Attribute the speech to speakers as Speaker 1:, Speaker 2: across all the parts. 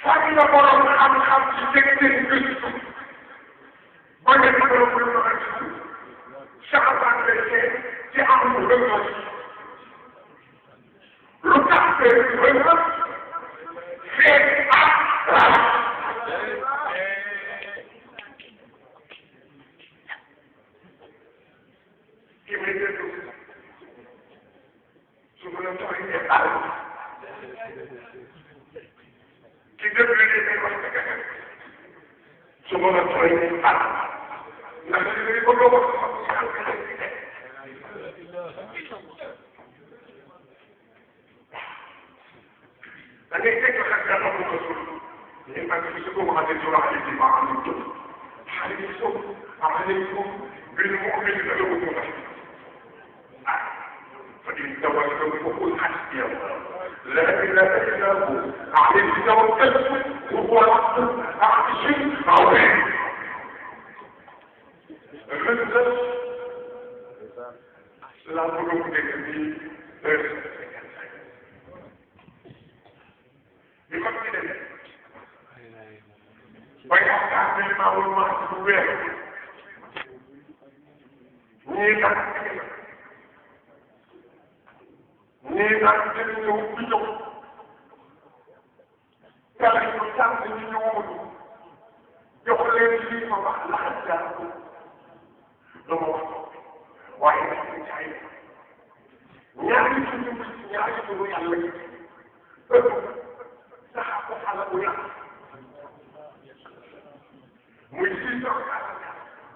Speaker 1: fànn la borom xam-xam ci teg seen gëstu ba ngeen mën a mën a gëstu saxabaat lay seet ci amul rëngës lu tax fee rëngës feet ak raw ki may déglu su mën a tooy àll ki déglu li may wax su mën a tooy àll ndax li may bëgg a wax da ngay teg xel yàlla bu ko suul ñu ngi ci ko ma xamante ni wax ci ma am lu tudd xaalikum alaykum bil mu'minina lahum فإن تولوا فقل حسبي الله لا إله إلا هو عليه توكلت وهو رب العرش العظيم الرزق لا بلوغ لكني بمكة ويحتاج الماء والمحسوب nii nag dina ñëw bi ñëw yàlla ñu sant ñu ñëwoon jox leen lii ma wax laxat jaar ko dama wax waaye nag ñu jaay ñaari suñu yàlla yi ëpp saxa ko xala bu yàq muy si jox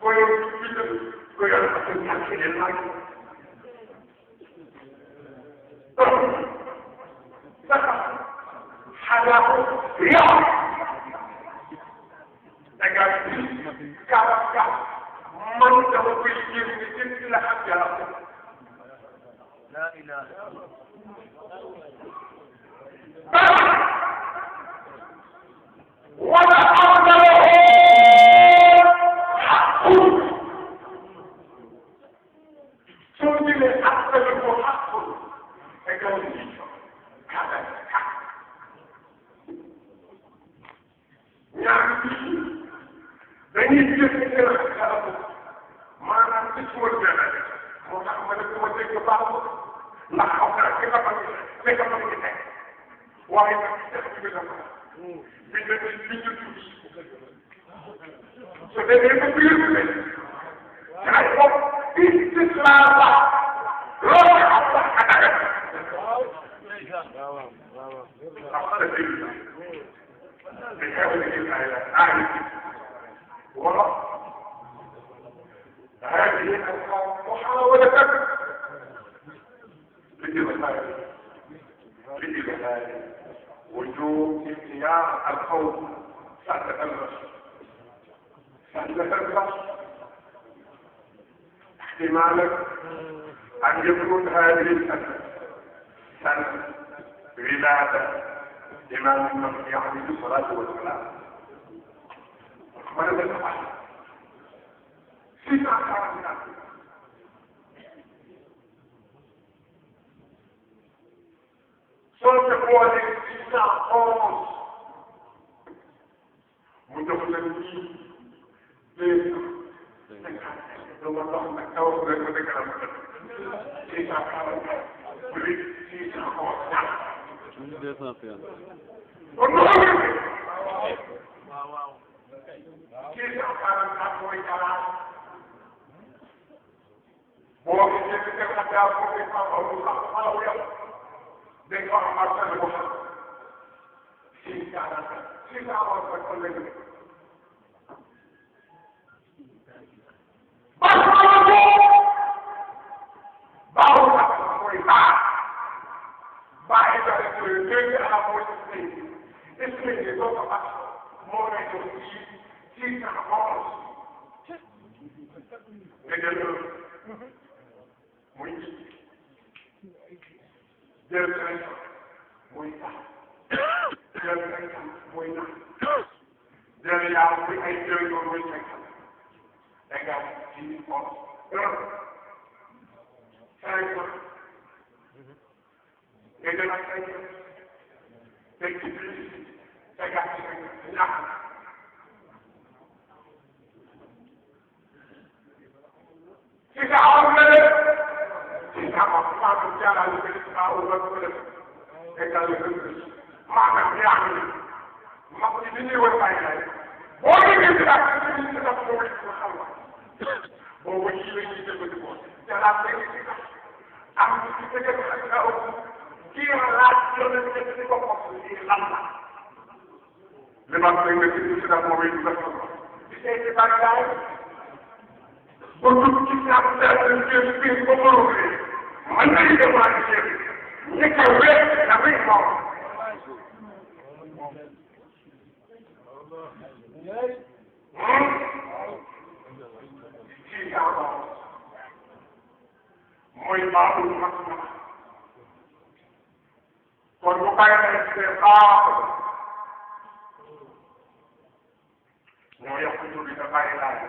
Speaker 1: ko yor bi ko yor ak ñàkk leen laaj حلاوة رياض أجل كاركا من توفي الجنة لحد يلاقي لا إله ولا أرض له حق سوى الحق له حق dañuy jëf ci seen xalaat maanaam ci suul benn moo tax ma ne ko ma dégg baaxul ndax xaw naa fi nga xam ne nga xam ne teg waaye nag def ci bi dafa bi ñu tuuti su demee ba biir bi ne yaay bopp istislaa la loolu xam sax adaga بحول الآية والله هذه محاولة لإبهال وجوب امتياز الخوف سهلة الرش احتمالا أن يكون هذه سنة ولادة إمام المهدي عليه الصلاة والسلام ماذا تفعل؟ سيدنا كارثة صوت قوة سيدنا قوس متفلسين ليس ثم الله مكتوب لك وذكر سيدنا كارثة وليس سيدنا قوس tegaat ci ñàkk ci sa am na de ci sa am maanaam jaarale ko ci saa wu ba ko def tegal la gën maanaam yaa ngi ma ko ci li ñuy war bàyyi lay boo déggee ci daal ci li ñu def boobu ko xam la boobu yi la ñuy jëfandikoo jalaat rek ci am ci tegal ak nga ëpp kii laaj yoonu jëf ci boppam lii lan la li ma koy nga ci def moom it def ko ci tey ci bari daay ba dugg ci ñaar benn jëf bi ba mënul man ngay demande jëf ñi ko wér dafay moom ci jamono mooy baaxul mag mag kon bu bàyyi nañ ci baaxul ñoo yàq tur bi nga bàyyi laaj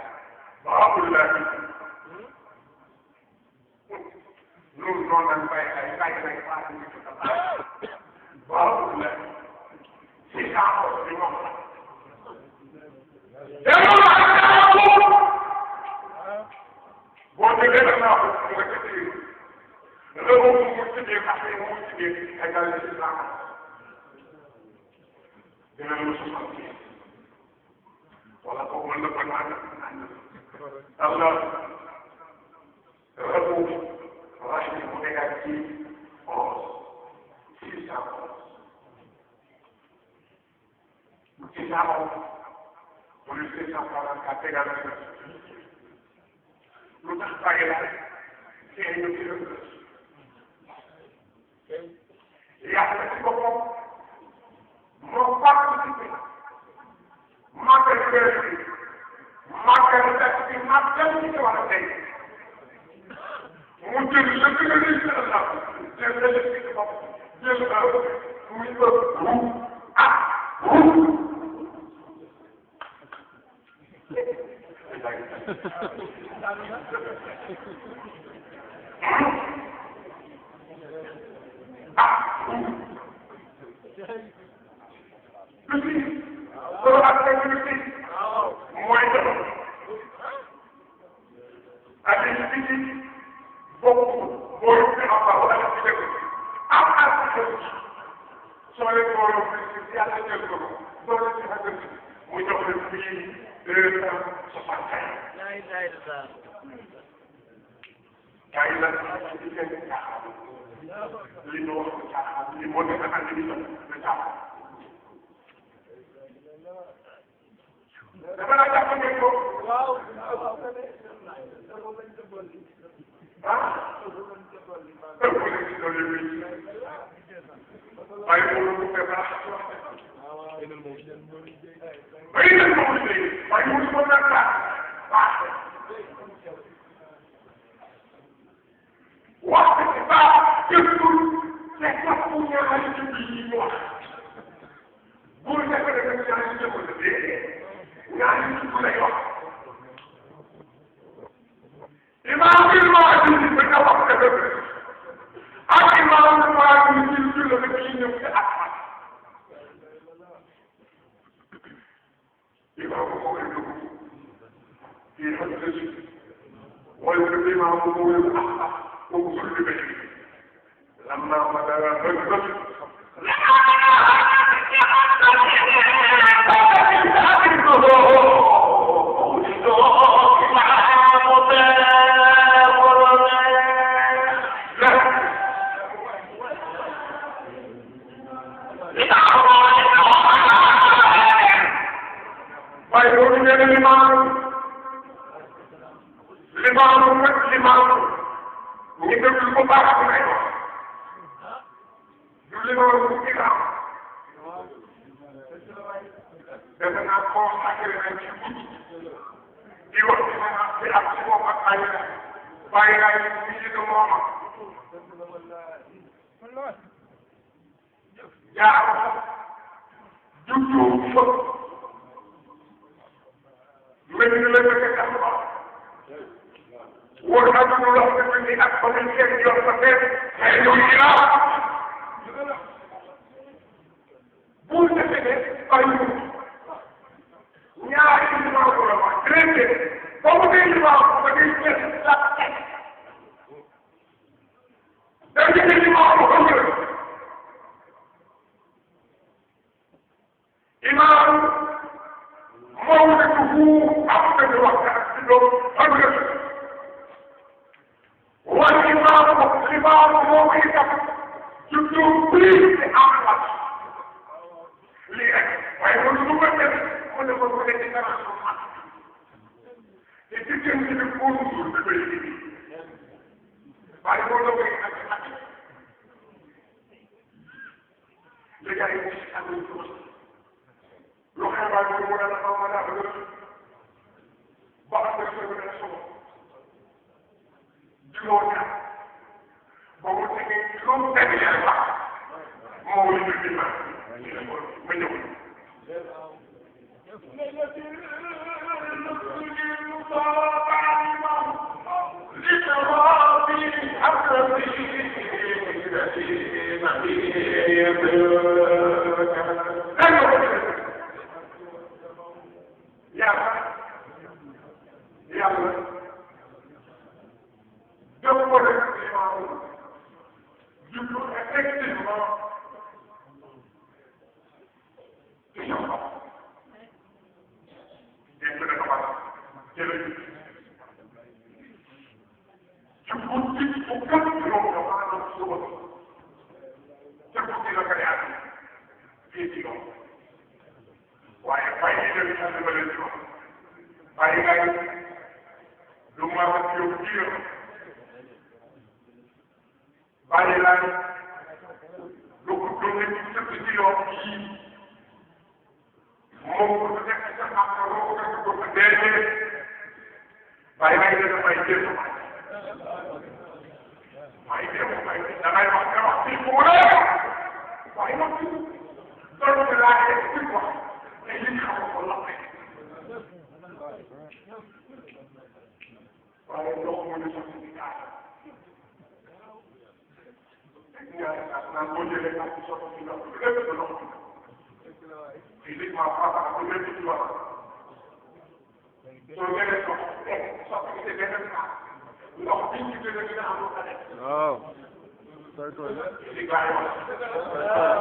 Speaker 1: baaxul laa gis loolu noonu lañ bàyyi ay bàyyi nañ baaxul ñu ci baaxul la ci jamono bi moom la boo déggee da ngaa ko nga ci biir loolu moom mu ci biir parce que mu ci biir égal ci islam dina la suufal wala ko mën na ko naan Allah rabu rahim mu égal ci 600 police 644 égal lu tax bàyyi la tey ñu ci yàlla ci boppam moo participé màggal weer bi màggal def bi màggal ci ci war a tey mu jël la gën a rëy ci Allah jël la ci ci bopp jël muy ru ah ru yu ñaari iliman ko la wax traité boobu day iliman ko ba day jël la teg day jël iliman ko ba ngër imam mawlatuhu afdal waxtaan ci loolu ëllëg wal imam mawlidam juddu bii ci am la lii rek waaye loolu lu ko def mu ne ko mu ne ci dara su mag te diggante bi bonjour da koy indi waaye loolu la koy ak ak les gars yi ci am lu xeebal bi mu ne la xaw ma daa bëgg ba am na solo ne solo juróom ñaar ba mu tegee juróom benn yàlla baax moo wëy ñu di ma ñëw yàlla jëm ko rek imam jublu effectivement ci ñoom dégg nga dafa jërëjëf jublu ci bu gën ñoom nga maanaam suba jublu ci la ko yaatu fii ci ñoom waaye fay yi dem ci ànd ba leen ci wax bàyyi ngay lu ma wax yow jiir bàyyi laay lu ko doon ci sëpp ci yoon yii moom ko sa nekk sa xam ne loo ko ko ko déedéet bàyyi ngay def may jéem may jéem may damay wax nga wax fii mu ne waaye wax fii doon ci laajee ci wax te li ñu xam ko la waaye ndox mu ne sax ci kaasa ñaari kaas naan boo jëlee kaas ci sotti ci ndox lépp da ndox physiquement papa ko lépp ci wax soo jëlee ndox teg sotti ci beneen kaas ndox biñ ci gën a dina am lu ko def waaw li gaay wax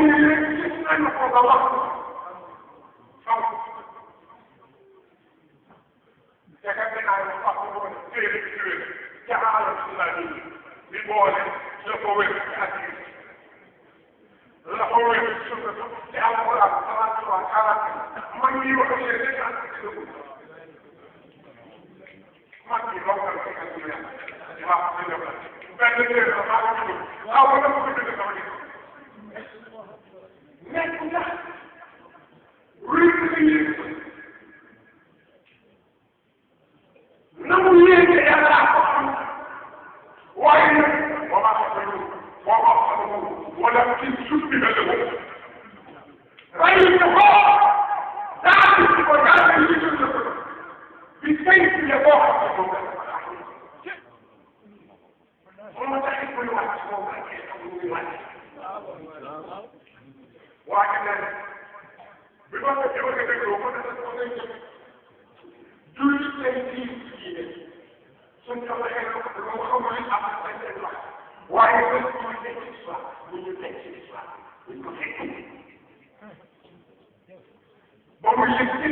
Speaker 1: gis nañu ko ba wax xam yaakaar naa ne wax ko woon téere bi wér ca aalam islami bi boole la ko wér ci hadis la ko wér ci sunna ci alquran 33 40 man mii wax ne rek ak ci dëgg man mii wax na ci ak ñu yàlla wax ci dëgg benn téere la maa ko dugg waaw ba dama ko dëgg sama nit nekk ndax ruy na yéeg na mu yéege yàlla ko xam waaye nag wama xasalu wama xasalu wala ci suuf bi la dëgg ray ñu ko daal ci ko daal ci suuf la bi tey ci la boo xam ne moom moo tax it muy wàcc moom ak muy wàcc waaye nag bi ma ko jëlee nga dégloo ko dafa ko ngay jëm julli tey jii diine suñ ko waxee lu xamul li am ak ay seen wax waaye bés bu ñu teg ci histoire bu ñu teg ci histoire buñ ko fekk ba mu yëg ci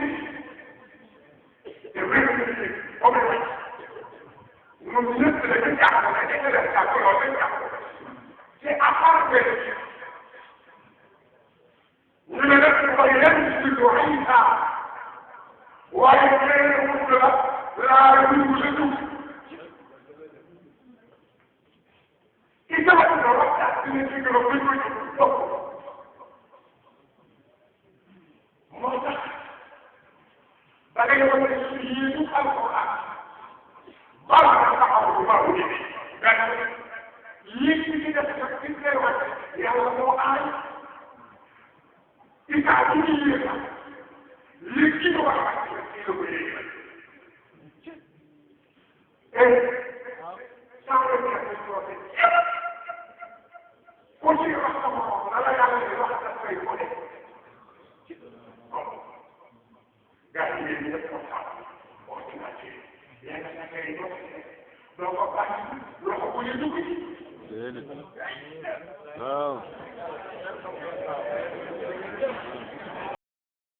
Speaker 1: te wér na ci ba mu wàcc ñoom ñëpp dañu jàpp ne dañu leen jàpp loolu dañu jàpp c'est à part que ñu ne nag ko yenn ci lu Isa waaye léegi wut la laa dugg sa dugg Isa la ko waxtaan dina ci gën a bëgg ko topp moo tax da ngay wax ne su yéenu alquran baax na taxaw bu baax bu jëlee benn yéen ñi ci def sax ci lay wax yàlla moo aay Isa bu ñu yéeg léegi ki ñu wax ak kii la ko yéeg et sans le faire ku ci wax sa morom la la yàlla di wax sa fay ko def gaa yi yéen ñëpp ko sax wax ci naa ci yàlla na kay doo ko bàyyi doo ko bu ñu dugg waaw